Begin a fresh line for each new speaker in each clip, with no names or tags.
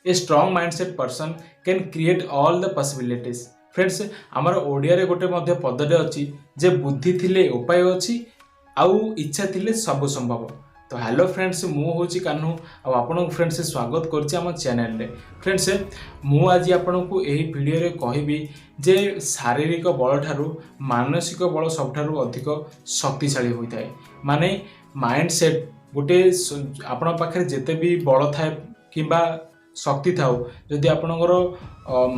A strong mindset person can create all the possibilities. Friends, ଆମର ଓଡ଼ିଆରେ ଗୋଟେ ମଧ୍ୟ ପଦଟେ ଅଛି ଯେ ବୁଦ୍ଧି ଥିଲେ ଉପାୟ ଅଛି ଆଉ ଇଚ୍ଛା ଥିଲେ ସବୁ ସମ୍ଭବ। ତ ହ୍ୟାଲୋ ଫ୍ରେଣ୍ଡସ୍, ମୁଁ ହେଉଛି କାହ୍ନୁ ଆଉ ଆପଣଙ୍କୁ ଫ୍ରେଣ୍ଡସ୍ ସ୍ୱାଗତ କରୁଛି ଆମ ଚ୍ୟାନେଲରେ। ଫ୍ରେଣ୍ଡସ୍, ମୁଁ ଆଜି ଆପଣଙ୍କୁ ଏହି ଭିଡ଼ିଓରେ କହିବି ଯେ ଶାରୀରିକ ବଳଠାରୁ ମାନସିକ ବଳ ସବୁଠାରୁ ଅଧିକ ଶକ୍ତିଶାଳୀ ହୋଇଥାଏ। ମାନେ ମାଇଣ୍ଡ ସେଟ୍ ଗୋଟେ ଆପଣଙ୍କ ପାଖରେ ଯେତେ ବି ବଳ ଥାଏ କିମ୍ବା ଶକ୍ତି ଥାଉ, ଯଦି ଆପଣଙ୍କର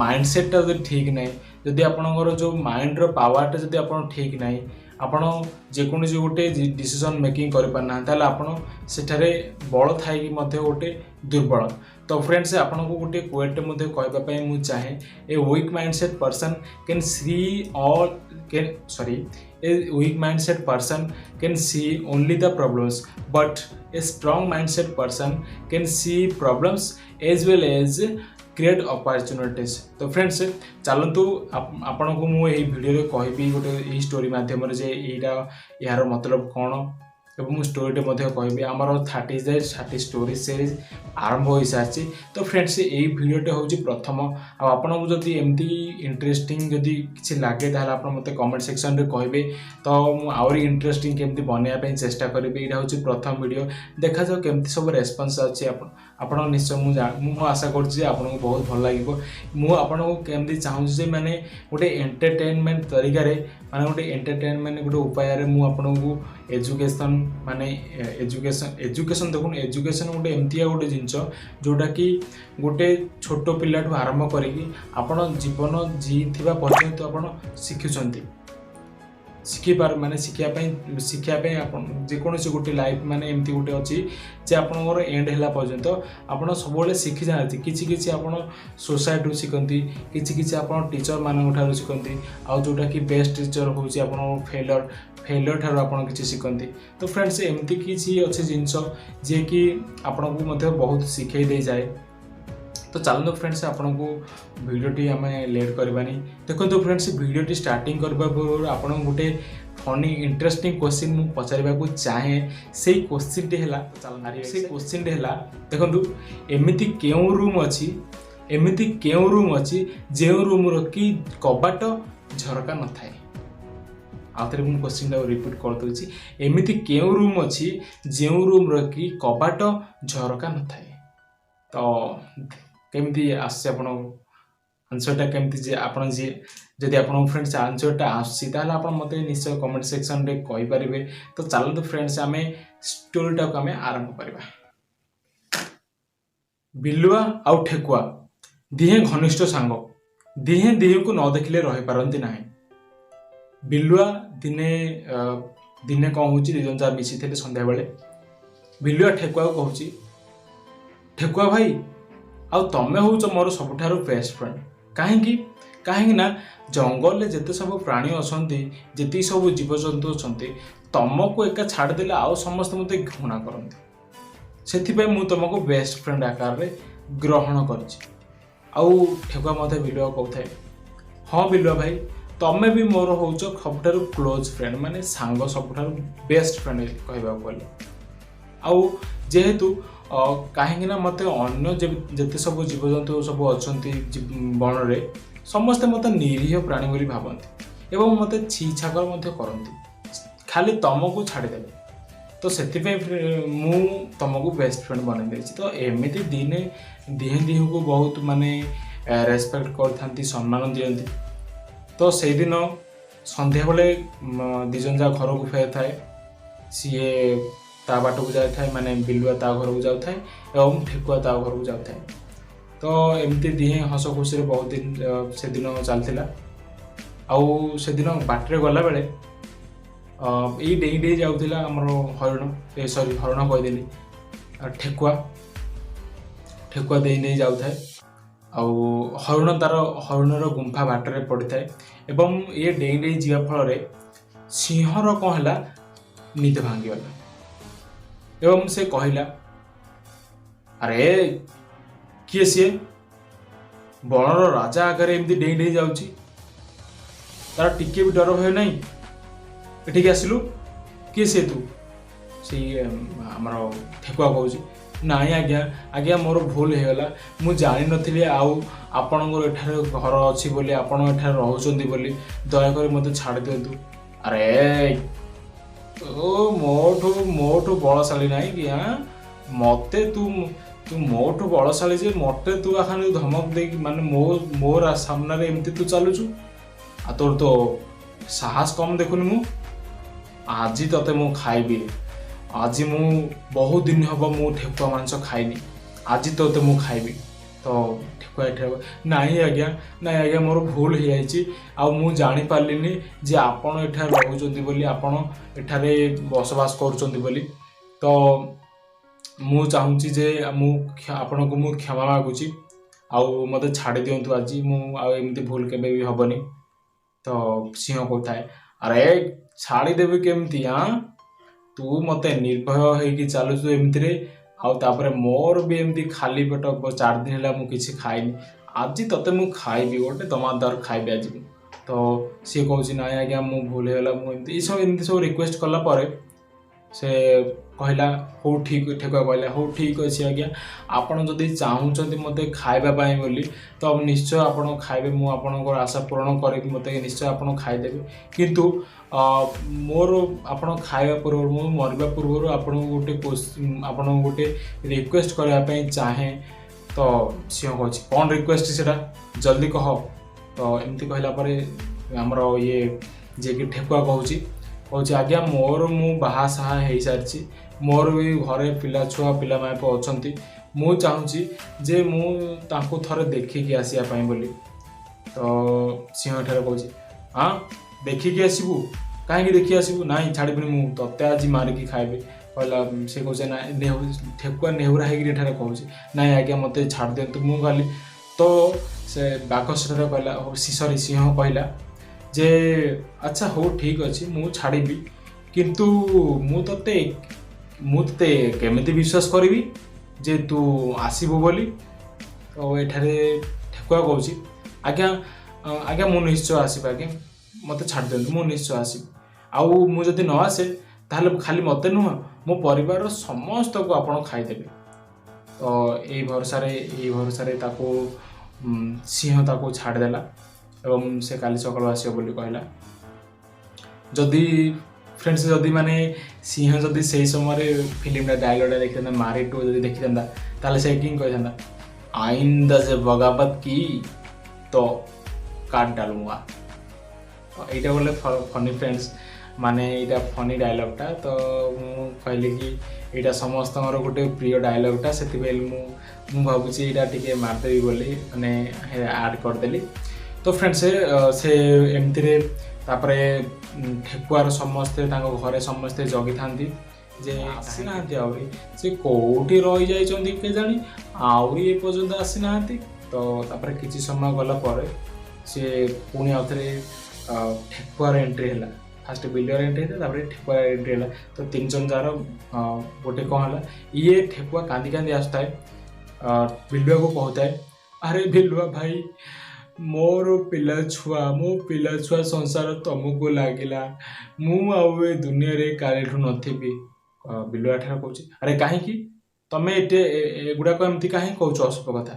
ମାଇଣ୍ଡ ସେଟ୍ଟା ଯଦି ଠିକ୍ ନାହିଁ, ଯଦି ଆପଣଙ୍କର ଯେଉଁ ମାଇଣ୍ଡର ପାୱାରଟା ଯଦି ଆପଣ ଠିକ୍ ନାହିଁ, ଆପଣ ଯେକୌଣସି ଗୋଟେ ଡିସିସନ୍ ମେକିଂ କରିପାରୁନାହାନ୍ତି, ତାହେଲେ ଆପଣ ସେଠାରେ ବଳ ଥାଇକି ମଧ୍ୟ ଗୋଟେ ଦୁର୍ବଳ। ତ ଫ୍ରେଣ୍ଡସ୍, ଆପଣଙ୍କୁ ଗୋଟେ କୋଏଟ୍ଟେ ମଧ୍ୟ କହିବା ପାଇଁ ମୁଁ ଚାହେଁ। A weak mindset person can see all can sorry a weak mindset person can see only the problems, but a strong mindset person can see problems as well as create opportunities. ତ friends, ଚାଲନ୍ତୁ, ଆପଣଙ୍କୁ ମୁଁ ଏହି ଭିଡ଼ିଓରେ କହିବି ଗୋଟେ ଏହି story ମାଧ୍ୟମରେ ଯେ ଏଇଟା ଏହାର ମତଲବ କ'ଣ ଏବଂ ମୁଁ ଷ୍ଟୋରିଟେ ମଧ୍ୟ କହିବି। ଆମର 30 days 30 story series ଆରମ୍ଭ ହୋଇସାରିଛି। ତ ଫ୍ରେଣ୍ଡସ୍, ଏଇ ଭିଡ଼ିଓଟି ହେଉଛି ପ୍ରଥମ। ଆଉ ଆପଣଙ୍କୁ ଯଦି ଏମିତି ଇଣ୍ଟରେଷ୍ଟିଂ ଯଦି କିଛି ଲାଗେ, ତାହେଲେ ଆପଣ ମୋତେ କମେଣ୍ଟ ସେକ୍ସନରେ କହିବେ, ତ ମୁଁ ଆହୁରି ଇଣ୍ଟରେଷ୍ଟିଂ କେମିତି ବନେଇବା ପାଇଁ ଚେଷ୍ଟା କରିବି। ଏଇଟା ହେଉଛି ପ୍ରଥମ ଭିଡ଼ିଓ, ଦେଖାଯାଉ କେମିତି ସବୁ ରେସ୍ପନ୍ସ ଅଛି। ଆପଣ ନିଶ୍ଚୟ ମୁଁ ଆଶା କରୁଛି ଯେ ଆପଣଙ୍କୁ ବହୁତ ଭଲ ଲାଗିବ। ମୁଁ ଆପଣଙ୍କୁ କେମିତି ଚାହୁଁଛି ଯେ ମାନେ ଗୋଟେ ଏଣ୍ଟରଟେନମେଣ୍ଟ ତରିକାରେ, ମାନେ ଗୋଟେ ଏଣ୍ଟରଟେନମେଣ୍ଟ ଗୋଟେ ଉପାୟରେ ମୁଁ ଆପଣଙ୍କୁ ଏଜୁକେସନ୍, ମାନେ ଏଜୁକେସନ୍ ଦେଖୁন, ଏଜୁକେସନ୍ ଗୋଟେ ଏମିତିଆ ଗୋଟେ ଜିନିଷ ଯେଉଁଟାକି ଗୋଟେ ଛୋଟ ପିଲାଠୁ ଆରମ୍ଭ କରିକି ଆପଣ ଜୀବନ ଜିଇଥିବା ପର୍ଯ୍ୟନ୍ତ ଆପଣ ଶିଖୁଛନ୍ତି, ଶିଖିପାର ମାନେ ଶିଖିବା ପାଇଁ ଆପଣ ଯେକୌଣସି ଗୋଟେ ଲାଇଫ୍ ମାନେ ଏମିତି ଗୋଟେ ଅଛି ଯେ ଆପଣଙ୍କର ଏଣ୍ଡ ହେଲା ପର୍ଯ୍ୟନ୍ତ ଆପଣ ସବୁବେଳେ ଶିଖିଯାଆନ୍ତି। କିଛି କିଛି ଆପଣ ସୋସାଇଟିରୁ ଶିଖନ୍ତି, କିଛି କିଛି ଆପଣ ଟିଚରମାନଙ୍କ ଠାରୁ ଶିଖନ୍ତି, ଆଉ ଯେଉଁଟାକି ବେଷ୍ଟ ଟିଚର ହେଉଛି ଆପଣଙ୍କ ଫେଲର ଠାରୁ ଆପଣ କିଛି ଶିଖନ୍ତି। ତ ଫ୍ରେଣ୍ଡସ୍, ଏମିତି କିଛି ଅଛି ଜିନିଷ ଯିଏକି ଆପଣଙ୍କୁ ମଧ୍ୟ ବହୁତ ଶିଖେଇ ଦେଇଯାଏ। ତ ଚାଲନ୍ତୁ ଫ୍ରେଣ୍ଡସ୍, ଆପଣଙ୍କୁ ଭିଡ଼ିଓଟି ଆମେ ଲେଟ୍ କରିବାନି। ଦେଖନ୍ତୁ ଫ୍ରେଣ୍ଡସ୍, ଭିଡ଼ିଓଟି ଷ୍ଟାର୍ଟିଂ କରିବା ପୂର୍ବରୁ ଆପଣଙ୍କୁ ଗୋଟେ ଫନି ଇଣ୍ଟରେଷ୍ଟିଂ କୋଶ୍ଚିନ୍ ମୁଁ ପଚାରିବାକୁ ଚାହେଁ। ସେଇ କୋଶ୍ଚିନ୍ଟି ହେଲା, ସେଇ କୋଶ୍ଚିନ୍ଟି ହେଲା, ଦେଖନ୍ତୁ, ଏମିତି କେଉଁ ରୁମ୍ ଅଛି, ଏମିତି କେଉଁ ରୁମ୍ ଅଛି ଯେଉଁ ରୁମ୍ର କି କବାଟ ଝରକା ନଥାଏ? ଆଉ ଥରେ ମୁଁ କୋଶ୍ଚିନ୍ଟାକୁ ରିପିଟ୍ କରିଦେଉଛି। ଏମିତି କେଉଁ ରୁମ୍ ଅଛି ଯେଉଁ ରୁମ୍ର କି କବାଟ ଝରକା ନଥାଏ? ତ କେମିତି ଆସୁଛି ଆପଣ ଆନ୍ସରଟା କେମିତି ଯେ ଆପଣ ଯିଏ ଯଦି ଆପଣଙ୍କ ଫ୍ରେଣ୍ଡସ୍ ଆନ୍ସରଟା ଆସୁଛି, ତାହେଲେ ଆପଣ ମୋତେ ନିଶ୍ଚୟ କମେଣ୍ଟ ସେକ୍ସନରେ କହିପାରିବେ। ତ ଚାଲନ୍ତୁ ଫ୍ରେଣ୍ଡସ୍, ଆମେ ଷ୍ଟୋରିଟାକୁ ଆମେ ଆରମ୍ଭ କରିବା। ବିଲୁଆ ଆଉ ଠେକୁଆ ଦିହେଁ ଘନିଷ୍ଠ ସାଙ୍ଗ। ଦିହେଁ ଦିହେଁକୁ ନ ଦେଖିଲେ ରହିପାରନ୍ତି ନାହିଁ। ବିଲୁଆ ଦିନେ କ'ଣ ହେଉଛି, ଦୁଇ ଜଣ ଯାକ ମିଶିଥିଲେ ସନ୍ଧ୍ୟାବେଳେ। ବିଲୁଆ ଠେକୁଆକୁ କହୁଛି, "ଠେକୁଆ ଭାଇ, ଆଉ ତମେ ହେଉଛ ମୋର ସବୁଠାରୁ ବେଷ୍ଟ ଫ୍ରେଣ୍ଡ। କାହିଁକି? କାହିଁକି ନା ଜଙ୍ଗଲରେ ଯେତେ ସବୁ ପ୍ରାଣୀ ଅଛନ୍ତି, ଯେତିକି ସବୁ ଜୀବଜନ୍ତୁ ଅଛନ୍ତି, ତମକୁ ଏକା ଛାଡ଼ିଦେଲେ ଆଉ ସମସ୍ତେ ମୋତେ ଘୃଣା କରନ୍ତି। ସେଥିପାଇଁ ମୁଁ ତମକୁ ବେଷ୍ଟ ଫ୍ରେଣ୍ଡ ଆକାରରେ ଗ୍ରହଣ କରିଛି।" ଆଉ ଠେକୁଆ ମଧ୍ୟ ବିଲୁଆ କହୁଥାଏ, "ହଁ ବିଲୁଆ ଭାଇ, ତମେ ବି ମୋର ହେଉଛ ସବୁଠାରୁ କ୍ଲୋଜ୍ ଫ୍ରେଣ୍ଡ, ମାନେ ସାଙ୍ଗ, ସବୁଠାରୁ ବେଷ୍ଟ ଫ୍ରେଣ୍ଡ କହିବାକୁ ଗଲେ। ଆଉ ଯେହେତୁ କାହିଁକି ନା ମୋତେ ଅନ୍ୟ ଯେତେ ସବୁ ଜୀବଜନ୍ତୁ ସବୁ ଅଛନ୍ତି ବଣରେ, ସମସ୍ତେ ମୋତେ ନିରୀହ ପ୍ରାଣୀ ବୋଲି ଭାବନ୍ତି ଏବଂ ମୋତେ ଛି ଛାକର ମଧ୍ୟ କରନ୍ତି, ଖାଲି ତମକୁ ଛାଡ଼ିଦେବେ। ତ ସେଥିପାଇଁ ମୁଁ ତମକୁ ବେଷ୍ଟ ଫ୍ରେଣ୍ଡ ବନେଇ ଦେଇଛି।" ତ ଏମିତି ଦିନେ ଦିହେଁ ଦିହେଁକୁ ବହୁତ ମାନେ ରେସପେକ୍ଟ କରିଥାନ୍ତି, ସମ୍ମାନ ଦିଅନ୍ତି। ତ ସେଇଦିନ ସନ୍ଧ୍ୟାବେଳେ ଦୁଇ ଜଣ ଯାକ ଘରକୁ ଫେରିଥାଏ। ସିଏ ତା ବାଟକୁ ଯାଇଥାଏ, ମାନେ ବିଲୁଆ ତା ଘରକୁ ଯାଉଥାଏ ଏବଂ ଠେକୁଆ ତା ଘରକୁ ଯାଉଥାଏ। ତ ଏମିତି ଦିହେଁ ହସ ଖୁସିରେ ବହୁତ ଦିନ ସେଦିନ ଚାଲିଥିଲା। ଆଉ ସେଦିନ ବାଟରେ ଗଲାବେଳେ ଏଇ ଡେଇଁ ଡେଇଁ ଯାଉଥିଲା ଆମର ହରିଣ, ଏ ସରି, ହରିଣ କହିଦେଲି, ଠେକୁଆ। ଠେକୁଆ ଡେଇଁ ଡେଇଁ ଯାଉଥାଏ ଆଉ ହରିଣ ତାର ହରିଣର ଗୁମ୍ଫା ବାଟରେ ପଡ଼ିଥାଏ ଏବଂ ଇଏ ଡେଇଁ ଡେଇଁ ଯିବା ଫଳରେ ସିଂହର କ'ଣ ହେଲା, ନିଦ ଭାଙ୍ଗିଗଲା ଏବଂ ସେ କହିଲା, "ଆରେ, କିଏ ସିଏ ବଣର ରାଜା ଆଗରେ ଏମିତି ଡେଇଁ ଡେଇଁ ଯାଉଛି? ତାର ଟିକେ ବି ଡର ଭୟ ନାହିଁ। ଏଠିକି ଆସିଲୁ, କିଏ ସିଏ ତୁ?" ସେଇ ଆମର ଠେକୁଆ କହୁଛି, ନାଇଁ ଆଜ୍ଞା, ଆଜ୍ଞା ମୋର ଭୁଲ ହେଇଗଲା, ମୁଁ ଜାଣିନଥିଲି ଆଉ ଆପଣଙ୍କର ଏଠାରେ ଘର ଅଛି ବୋଲି, ଆପଣ ଏଠାରେ ରହୁଛନ୍ତି ବୋଲି, ଦୟାକରି ମୋତେ ଛାଡ଼ି ଦିଅନ୍ତୁ। ଆରେ ଓ ମୋଠୁ ବଳଶାଳୀ ନାହିଁ କି? ଆଁ, ମୋତେ ତୁ ତୁ ମୋଠୁ ବଳଶାଳୀ ଯେ ମୋତେ ତୁ ଆଖାନି ଧମକ ଦେଇକି ମାନେ ମୋର ସାମ୍ନାରେ ଏମିତି ତୁ ଚାଲୁଛୁ, ଆଉ ତୋର ତ ସାହସ କମ୍ ଦେଖୁନି ମୁଁ, ଆଜି ତତେ ମୁଁ ଖାଇବି, ଆଜି ମୁଁ ବହୁତ ଦିନ ହେବ ମୁଁ ଠେକୁଆ ମାଂସ ଖାଇନି, ଆଜି ତୋତେ ମୁଁ ଖାଇବି। ତ ଠେକୁଆ ଏଠାରେ, ନାଇଁ ଆଜ୍ଞା, ନାଇଁ ଆଜ୍ଞା, ମୋର ଭୁଲ ହେଇଯାଇଛି, ଆଉ ମୁଁ ଜାଣିପାରିଲିନି ଯେ ଆପଣ ଏଠାରେ ରହୁଛନ୍ତି ବୋଲି, ଆପଣ ଏଠାରେ ବସବାସ କରୁଛନ୍ତି ବୋଲି। ତ ମୁଁ ଚାହୁଁଛି ଯେ ମୁଁ ଆପଣଙ୍କୁ ମୁଁ କ୍ଷମା ମାଗୁଛି, ଆଉ ମୋତେ ଛାଡ଼ି ଦିଅନ୍ତୁ, ଆଜି ମୁଁ ଆଉ ଏମିତି ଭୁଲ କେବେ ବି ହେବନି। ତ ସିଂହ କହୁଥାଏ, ଆରେ ଛାଡ଼ିଦେବି କେମିତି? ଆଁ, ତୁ ମୋତେ ନିର୍ଭୟ ହେଇକି ଚାଲୁଛୁ ଏମିତିରେ, ଆଉ ତାପରେ ମୋର ବି ଏମିତି ଖାଲି ପେଟ, 4 ଦିନ ହେଲା ମୁଁ କିଛି ଖାଇନି, ଆଜି ତତେ ମୁଁ ଖାଇବି, ଗୋଟେ ଦମାଦାର ଖାଇବି ଆଜି ମୁଁ। ତ ସିଏ କହୁଛି, ନାଇଁ ଆଜ୍ଞା, ମୁଁ ଭୁଲ ହେଇଗଲା, ମୁଁ ଏମିତି ଏସବୁ ଏମିତି ସବୁ ରିକ୍ୱେଷ୍ଟ କଲା ପରେ ସେ କହିଲା ହଉ ଠିକ୍, ଠେକୁଆ କହିଲା ହଉ ଠିକ୍ ଅଛି ଆଜ୍ଞା, ଆପଣ ଯଦି ଚାହୁଁଛନ୍ତି ମୋତେ ଖାଇବା ପାଇଁ ବୋଲି ତ ନିଶ୍ଚୟ ଆପଣ ଖାଇବେ, ମୁଁ ଆପଣଙ୍କର ଆଶା ପୂରଣ କରିବି, ମୋତେ ନିଶ୍ଚୟ ଆପଣ ଖାଇଦେବେ, କିନ୍ତୁ ମୋର ଆପଣ ଖାଇବା ପୂର୍ବରୁ, ମୁଁ ମରିବା ପୂର୍ବରୁ ଆପଣଙ୍କୁ ଗୋଟେ ରିକ୍ୱେଷ୍ଟ କରିବା ପାଇଁ ଚାହେଁ। ତ ସିଂହ କହୁଛି, କ'ଣ ରିକ୍ୱେଷ୍ଟ ସେଇଟା ଜଲ୍ଦି କହ। ତ ଏମିତି କହିଲା ପରେ ଆମର ଇଏ ଯିଏକି ଠେକୁଆ କହୁଛି ଆଜ୍ଞା ମୋର ମୁଁ ବାହା ସାହା ହେଇସାରିଛି, ମୋର ବି ଘରେ ପିଲା ଛୁଆ ପିଲା ମାଇପ ଅଛନ୍ତି, ମୁଁ ଚାହୁଁଛି ଯେ ମୁଁ ତାଙ୍କୁ ଥରେ ଦେଖିକି ଆସିବା ପାଇଁ ବୋଲି। ତ ସିଂହ ଏଠାରେ କହୁଛି, ହଁ ଦେଖିକି ଆସିବୁ, କାହିଁକି ଦେଖି ଆସିବୁ? ନାଇଁ ଛାଡ଼ିବିନି, ମୁଁ ତତେ ଆଜି ମାରିକି ଖାଇବି। କହିଲା, ସେ କହୁଛି ନାଇଁ, ଠେକୁଆ ନେହୁରା ହେଇକିରି ଏଠାରେ କହୁଛି, ନାଇଁ ଆଜ୍ଞା ମୋତେ ଛାଡ଼ି ଦିଅନ୍ତୁ, ମୁଁ ଖାଲି। ତ ସେ ବାଘ ସେଠାରେ କହିଲା, ସରି ସିଂହ କହିଲା ଯେ ଆଚ୍ଛା ହଉ ଠିକ୍ ଅଛି ମୁଁ ଛାଡ଼ିବି, କିନ୍ତୁ ମୁଁ ତତେ କେମିତି ବିଶ୍ୱାସ କରିବି ଯେ ତୁ ଆସିବୁ ବୋଲି? ତ ଏଠାରେ ଠେକୁଆ କହୁଛି, ଆଜ୍ଞା ଆଜ୍ଞା ମୁଁ ନିଶ୍ଚୟ ଆସିବି ଆଜ୍ଞା, ମୋତେ ଛାଡ଼ି ଦିଅନ୍ତୁ, ମୁଁ ନିଶ୍ଚୟ ଆସିବି, ଆଉ ମୁଁ ଯଦି ନ ଆସେ ତାହେଲେ ଖାଲି ମୋତେ ନୁହଁ ମୋ ପରିବାରର ସମସ୍ତଙ୍କୁ ଆପଣ ଖାଇଦେବେ। ତ ଏଇ ଭରସାରେ ତାକୁ ସିଂହ ତାକୁ ଛାଡ଼ିଦେଲା ଏବଂ ସେ କାଲି ସକାଳୁ ଆସିବ ବୋଲି କହିଲା। ଯଦି ଫ୍ରେଣ୍ଡସ୍, ଯଦି ମାନେ ସିଂହ ଯଦି ସେଇ ସମୟରେ ଫିଲ୍ମଟା ଡାଇଲଗ୍ଟା ଦେଖିଥାନ୍ତା, ମାରି 2 ଯଦି ଦେଖିଥାନ୍ତା, ତାହେଲେ ସେ କିଂ କହିଥାନ୍ତା, ଆଇନ୍ଦା ସେ ବଗାବତ କି ତ କାଟ ଡାଲୁଙ୍ଗା। ତ ଏଇଟା ଗୋଟେ ଫନି ଫ୍ରେଣ୍ଡସ୍, ମାନେ ଏଇଟା ଫନି ଡାଇଲଗ୍ଟା। ତ ମୁଁ କହିଲି କି ଏଇଟା ସମସ୍ତଙ୍କର ଗୋଟେ ପ୍ରିୟ ଡାଇଲଗ୍ଟା, ସେଥିପାଇଁ ମୁଁ ଭାବୁଛି ଏଇଟା ଟିକେ ମାରିଦେବି ବୋଲି ମାନେ ଆଡ଼୍ କରିଦେଲି। ତ ଫ୍ରେଣ୍ଡସ୍, ସେ ଏମିତିରେ ତାପରେ ଠେକୁଆର ସମସ୍ତେ ତାଙ୍କ ଘରେ ସମସ୍ତେ ଜଗିଥାନ୍ତି ଯେ ଆସିନାହାନ୍ତି, ଆହୁରି ସେ କେଉଁଠି ରହିଯାଇଛନ୍ତି କେଜାଣି, ଆହୁରି ଏପର୍ଯ୍ୟନ୍ତ ଆସିନାହାନ୍ତି। ତ ତାପରେ କିଛି ସମୟ ଗଲା ପରେ ସେ ପୁଣି ଆଉଥରେ ଠେକୁଆର ଏଣ୍ଟ୍ରି ହେଲା। ଫାଷ୍ଟ ବିଲୁଆର ଏଣ୍ଟ୍ରି ହେଇଥିଲା, ତାପରେ ଠେକୁଆର ଏଣ୍ଟ୍ରି ହେଲା। ତ 3 ଜଣ ଯାର ଗୋଟେ କ'ଣ ହେଲା, ଇଏ ଠେକୁଆ କାନ୍ଦି କାନ୍ଦି ଆସୁଥାଏ, ବିଲୁଆକୁ କହୁଥାଏ, ଆରେ ବିଲୁଆ ଭାଇ, ମୋର ପିଲା ଛୁଆ, ମୋ ପିଲା ଛୁଆ ସଂସାର ତମକୁ ଲାଗିଲା, ମୁଁ ଆଉ ଏ ଦୁନିଆରେ କାଲିଠୁ ନଥିବି। ବିଲୁଆ ଠାରେ କହୁଛି, ଆରେ କାହିଁକି ତମେ ଏତେ ଏଗୁଡ଼ାକ ଏମିତି କାହିଁକି କହୁଛ ଅଶୁଭ କଥା?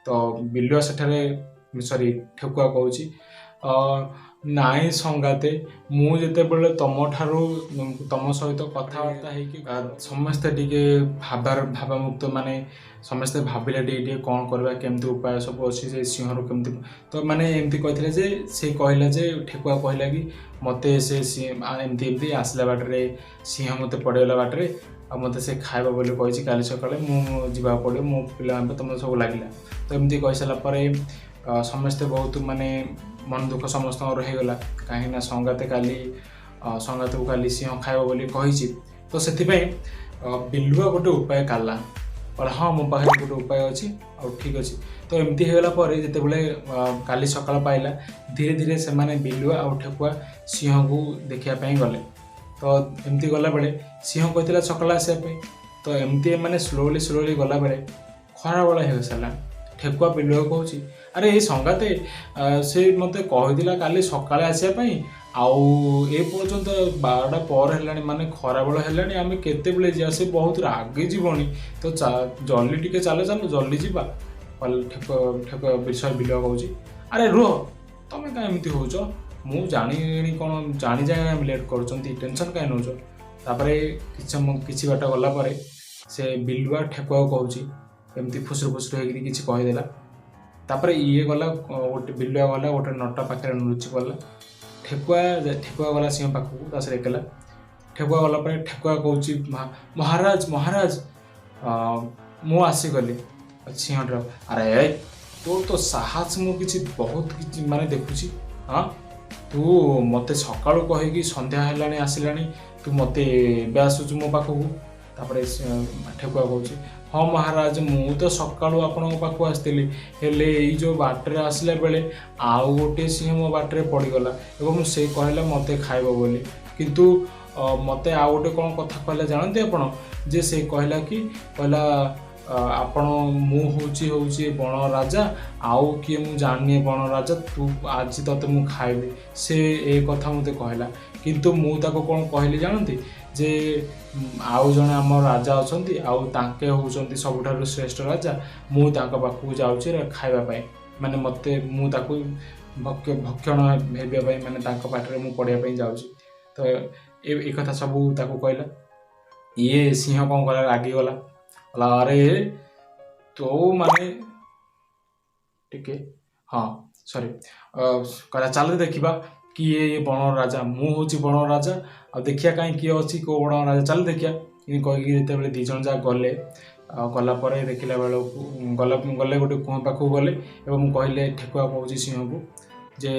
ତ ବିଲୁଆ ସେଠାରେ ସରି ଠେକୁଆ କହୁଛି, ନାଇଁ ସଙ୍ଗାତେ, ମୁଁ ଯେତେବେଳେ ତମଠାରୁ ତମ ସହିତ କଥାବାର୍ତ୍ତା ହେଇକି ସମସ୍ତେ ଟିକେ ଭାବାମୁକ୍ତ, ମାନେ ସମସ୍ତେ ଭାବିଲେ ଟିକେ ଟିକେ କ'ଣ କରିବା, କେମିତି ଉପାୟ ସବୁ ଅଛି ସେ ସିଂହରୁ କେମିତି। ତ ମାନେ ଏମିତି କହିଥିଲେ ଯେ ସେ କହିଲା ଯେ ଠେକୁଆ କହିଲା କି ମୋତେ ସେ ଏମିତି ଏମିତି ଆସିଲା ବାଟରେ ସିଂହ ମୋତେ ପଡ଼ିଗଲା ବାଟରେ, ଆଉ ମୋତେ ସେ ଖାଇବ ବୋଲି କହିଛି, କାଲି ସକାଳେ ମୁଁ ଯିବାକୁ ପଡ଼ିବ, ମୋ ପିଲାମାନଙ୍କୁ ତୁମ ସବୁ ଲାଗିଲା। ତ ଏମିତି କହିସାରିଲା ପରେ ସମସ୍ତେ ବହୁତ ମାନେ ମନ ଦୁଃଖ ସମସ୍ତଙ୍କର ହେଇଗଲା, କାହିଁକିନା ସଙ୍ଗାତକୁ କାଲି ସିଂହ ଖାଇବ ବୋଲି କହିଛି। ତ ସେଥିପାଇଁ ବିଲୁଆ ଗୋଟେ ଉପାୟ କାଢ଼ିଲା, କହିଲା ହଁ ମୋ ପାଖରେ ଗୋଟେ ଉପାୟ ଅଛି, ଆଉ ଠିକ୍ ଅଛି। ତ ଏମିତି ହେଇଗଲା ପରେ ଯେତେବେଳେ କାଲି ସକାଳ ପାଇଲା, ଧୀରେ ଧୀରେ ସେମାନେ ବିଲୁଆ ଆଉ ଠେକୁଆ ସିଂହକୁ ଦେଖିବା ପାଇଁ ଗଲେ। ତ ଏମିତି ଗଲାବେଳେ ସିଂହ କହିଥିଲା ସକାଳେ ଆସିବା ପାଇଁ। ତ ଏମିତି ଏମାନେ ସ୍ଲୋଲି ସ୍ଲୋଲି ଗଲାବେଳେ ଖରାବେଳ ହେଇସାରିଲାଣି। ଠେକୁଆ ବିଲୁଆକୁ କହୁଛି, ଆରେ ଏଇ ସଙ୍ଗାତେ, ସେ ମୋତେ କହିଥିଲା କାଲି ସକାଳେ ଆସିବା ପାଇଁ, ଆଉ ଏ ପର୍ଯ୍ୟନ୍ତ 12ଟା ପରେ ହେଲାଣି, ମାନେ ଖରାବେଳ ହେଲାଣି, ଆମେ କେତେବେଳେ ଯିବା? ସେ ବହୁତ ରାଗିଯିବଣି। ତ ଜଲ୍ଦି ଟିକେ ଚାଲ, ଚାଲ ଜଲ୍ଦି ଯିବା। ଠେକ ଠେକ ବିଷୟ ବିଲୁଆ କହୁଛି, ଆରେ ରୁହ, ତମେ କାଇଁ ଏମିତି ହେଉଛ? ମୁଁ ଜାଣିନି କ'ଣ ଜାଣି ଯାଏ ଆମେ ଲେଟ୍ କରୁଛନ୍ତି? ଟେନସନ୍ କାଇଁ ନେଉଛ? ତାପରେ କିଛି ସମୟ, କିଛି ବାଟ ଗଲା ପରେ ସେ ବିଲୁଆ ଠେକୁଆକୁ କହୁଛି, ଏମିତି ଫୁସୁରୁ ଫୁସୁରୁ ହେଇକିରି କିଛି କହିଦେଲା। ତାପରେ ଇଏ ଗଲା, ଗୋଟେ ବିଲୁଆ ଗଲା ଗୋଟେ ନଟା ପାଖରେ ଲୁଚି ପଡ଼ିଲା। ଠେକୁଆ ଗଲା ସିଂହ ପାଖକୁ ତା ସହିତ ଏକଲା। ଠେକୁଆ ଗଲା ପରେ ଠେକୁଆ କହୁଛି, ମହାରାଜ, ମହାରାଜ, ମୁଁ ଆସିଗଲି। ସିଂହଟା, ଆରେ ତୋର ତ ସାହସ ମୁଁ କିଛି ବହୁତ କିଛି ମାନେ ଦେଖୁଛି। ହଁ, ତୁ ମୋତେ ସକାଳୁ କହିକି ସନ୍ଧ୍ୟା ହେଲାଣି ଆସିଲାଣି, ତୁ ମୋତେ ଏବେ ଆସୁଛୁ ମୋ ପାଖକୁ? ତାପରେ ଠେକୁଆ କହୁଛି, ହଁ ମହାରାଜ, ମୁଁ ତ ସକାଳୁ ଆପଣଙ୍କ ପାଖକୁ ଆସିଥିଲି, ହେଲେ ଏଇ ଯେଉଁ ବାଟରେ ଆସିଲା ବେଳେ ଆଉ ଗୋଟିଏ ସିଂହ ମୋ ବାଟରେ ପଡ଼ିଗଲା ଏବଂ ସେ କହିଲା ମୋତେ ଖାଇବ ବୋଲି। କିନ୍ତୁ ମୋତେ ଆଉ ଗୋଟେ କ'ଣ କଥା କହିଲା ଜାଣନ୍ତି ଆପଣ? ଯେ ସେ କହିଲା କି, କହିଲା ଆପଣ, ମୁଁ ହେଉଛି ବଣ ରାଜା, ଆଉ କିଏ ମୁଁ ଜାଣିନି ବଣ ରାଜା, ତୁ ଆଜି ତୋତେ ମୁଁ ଖାଇବି। ସେ ଏ କଥା ମୋତେ କହିଲା, କିନ୍ତୁ ମୁଁ ତାକୁ କ'ଣ କହିଲି ଜାଣନ୍ତି? ଯେ ଆଉ ଜଣେ ଆମ ରାଜା ଅଛନ୍ତି ଆଉ ତାଙ୍କେ ହେଉଛନ୍ତି ସବୁଠାରୁ ଶ୍ରେଷ୍ଠ ରାଜା, ମୁଁ ତାଙ୍କ ପାଖକୁ ଯାଉଛି ଖାଇବା ପାଇଁ, ମାନେ ମୋତେ ମୁଁ ତାକୁ ଭକ୍ଷଣ ହେବା ପାଇଁ, ମାନେ ତାଙ୍କ ପାଟିରେ ମୁଁ ପଡ଼ିବା ପାଇଁ ଯାଉଛି। ତ ଏ କଥା ସବୁ ତାକୁ କହିଲା। ଇଏ ସିଂହ କ'ଣ କଲା? ରାଗିଗଲା, କହିଲା ଆରେ ତୋ ମାନେ ଟିକେ, ହଁ ସରି, କହିଲା ଚାଲ ଦେଖିବା କିଏ ଏ ବଣର ରାଜା, ମୁଁ ହେଉଛି ବଣର ରାଜା, ଆଉ ଦେଖିବା କାହିଁ କିଏ ଅଛି, କେଉଁ ବଣର ରାଜା, ଚାଲ ଦେଖିବା। ଏମିତି କହିକି ଯେତେବେଳେ ଦୁଇ ଜଣ ଯାକ ଗଲେ, ଆଉ ଗଲା ପରେ ଦେଖିଲା ବେଳକୁ ଗଲେ ଗୋଟେ କୂଅ ପାଖକୁ ଗଲେ ଏବଂ କହିଲେ, ଠେକୁଆ କହୁଛି ସିଂହକୁ ଯେ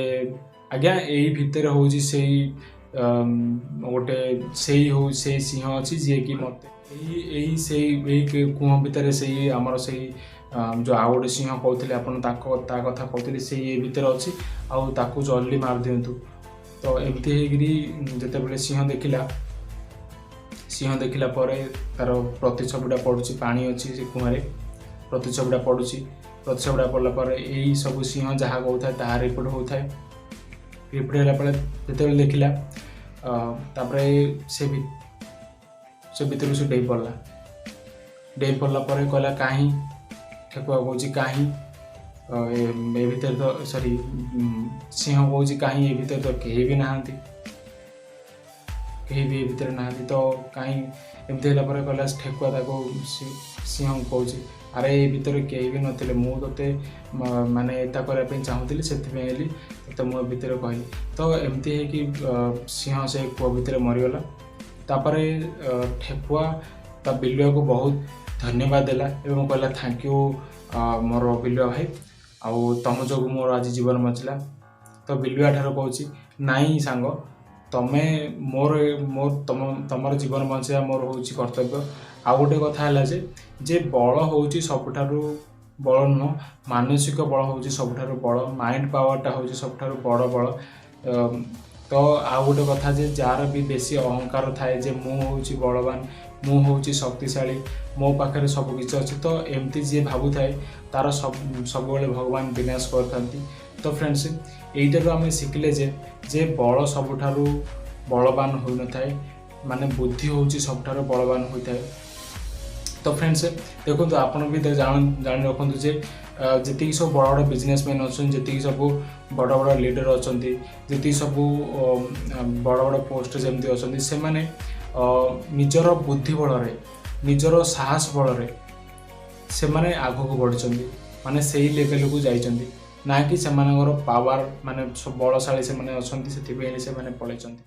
ଆଜ୍ଞା, ଏଇ ଭିତରେ ହେଉଛି ସେଇ ଗୋଟେ ସେଇ ହଉ ସେଇ ସିଂହ ଅଛି ଯିଏକି ମୋତେ ଏଇ ସେଇ ଏଇ କୂଅ ଭିତରେ ସେଇ ଆମର ସେଇ ଯେଉଁ ଆଉ ଗୋଟେ ସିଂହ କହୁଥିଲେ ଆପଣ, ତାଙ୍କ ତା କଥା କହୁଥିଲେ, ସେଇ ଏ ଭିତରେ ଅଛି ଆଉ ତାକୁ ଜଲ୍ଦି ମାରିଦିଅନ୍ତୁ। ତ ଏମିତି ହେଇକିରି ଯେତେବେଳେ ସିଂହ ଦେଖିଲା, ସିଂହ ଦେଖିଲା ପରେ ତାର ପ୍ରତିଛବିଟା ପଡ଼ୁଛି, ପାଣି ଅଛି ସେ କୂଅରେ, ପ୍ରତିଛବିଟା ପଡ଼ୁଛି। ପ୍ରତିଛବିଟା ପଡ଼ିଲା ପରେ ଏଇ ସବୁ ସିଂହ ଯାହା କହୁଥାଏ ତାହା ରିପୋର୍ଟ ହେଉଥାଏ। ରିପୋର୍ଟ ହେଲା ପରେ ଯେତେବେଳେ ଦେଖିଲା, ତାପରେ ସେ ଭିତରୁ ସେ ଡେଇଁ ପଡ଼ିଲା। ଡେଇଁ ପଡ଼ିଲା ପରେ କହିଲା କାହିଁ, ଠେକୁଆ କହୁଛି କାହିଁ ଏ ଭିତରେ ତ, ସରି, ସିଂହ କହୁଛି କାହିଁ ଏ ଭିତରେ ତ କେହି ବି ନାହାନ୍ତି, କେହି ବି ଏ ଭିତରେ ନାହାନ୍ତି ତ କାହିଁ? ଏମିତି ହେଲା ପରେ କହିଲା, ଠେକୁଆ ତାକୁ ସିଂହକୁ କହୁଛି, ଆରେ ଏ ଭିତରେ କେହି ବି ନଥିଲେ, ମୁଁ ତୋତେ ମାନେ ଏତା କରିବା ପାଇଁ ଚାହୁଁଥିଲି, ସେଥିପାଇଁ ହେଲି ତୋତେ ମୁଁ ଏ ଭିତରେ କହିଲି। ତ ଏମିତି ହେଇକି ସିଂହ ସେ କୂଅ ଭିତରେ ମରିଗଲା। ତାପରେ ଠେକୁଆ ତା ବିଲୁଆକୁ ବହୁତ ଧନ୍ୟବାଦ ଦେଲା ଏବଂ କହିଲା, thank you ମୋର ବିଲୁଆ ଭାଇ, ଆଉ ତମ ଯୋଗୁଁ ମୋର ଆଜି ଜୀବନ ବଞ୍ଚିଲା। ତ ବିଲୁଆ ଠାରୁ କହୁଛି, ନାଇଁ ସାଙ୍ଗ, ତମେ ମୋର ମୋର ତମ ତମର ଜୀବନ ବଞ୍ଚାଇବା ମୋର ହେଉଛି କର୍ତ୍ତବ୍ୟ। ଆଉ ଗୋଟେ କଥା ହେଲା ଯେ ବଳ ହେଉଛି ସବୁଠାରୁ ବଳ ନୁହଁ, ମାନସିକ ବଳ ହେଉଛି ସବୁଠାରୁ ବଳ, ମାଇଣ୍ଡ ପାୱାରଟା ହେଉଛି ସବୁଠାରୁ ବଡ଼ ବଳ। ତ ଆଉ ଗୋଟେ କଥା ଯେ ଯାହାର ବି ବେଶୀ ଅହଙ୍କାର ଥାଏ ଯେ ମୁଁ ହେଉଛି ବଳବାନ, ମୁଁ ହେଉଛି ଶକ୍ତିଶାଳୀ, ମୋ ପାଖରେ ସବୁ କିଛି ଅଛି, ତ ଏମିତି ଯିଏ ଭାବୁଥାଏ ତାର ସବୁବେଳେ ଭଗବାନ ବିନାଶ କରିଥାନ୍ତି। ତ ଫ୍ରେଣ୍ଡସ୍, ଏଇଟାରୁ ଆମେ ଶିଖିଲେ ଯେ ବଳ ସବୁଠାରୁ ବଳବାନ ହୋଇନଥାଏ, ମାନେ ବୁଦ୍ଧି ହେଉଛି ସବୁଠାରୁ ବଳବାନ ହୋଇଥାଏ। ତ ଫ୍ରେଣ୍ଡସ୍ ଦେଖନ୍ତୁ, ଆପଣ ବି ଜାଣି ରଖନ୍ତୁ ଯେ ଯେତିକି ସବୁ ବଡ଼ ବଡ଼ ବିଜନେସମ୍ୟାନ୍ ଅଛନ୍ତି, ଯେତିକି ସବୁ ବଡ଼ ବଡ଼ ଲିଡର ଅଛନ୍ତି, ଯେତିକି ସବୁ ବଡ଼ ବଡ଼ ପୋଷ୍ଟ ଯେମିତି ଅଛନ୍ତି, ସେମାନେ ନିଜର ବୁଦ୍ଧି ବଳରେ, ନିଜର ସାହସ ବଳରେ ସେମାନେ ଆଗକୁ ବଢ଼ିଛନ୍ତି, ମାନେ ସେଇ ଲେଭେଲକୁ ଯାଇଛନ୍ତି, ନା କି ସେମାନଙ୍କର ପାୱାର, ମାନେ ବଳଶାଳୀ ସେମାନେ ଅଛନ୍ତି ସେଥିପାଇଁ ସେମାନେ ପଳେଇଛନ୍ତି।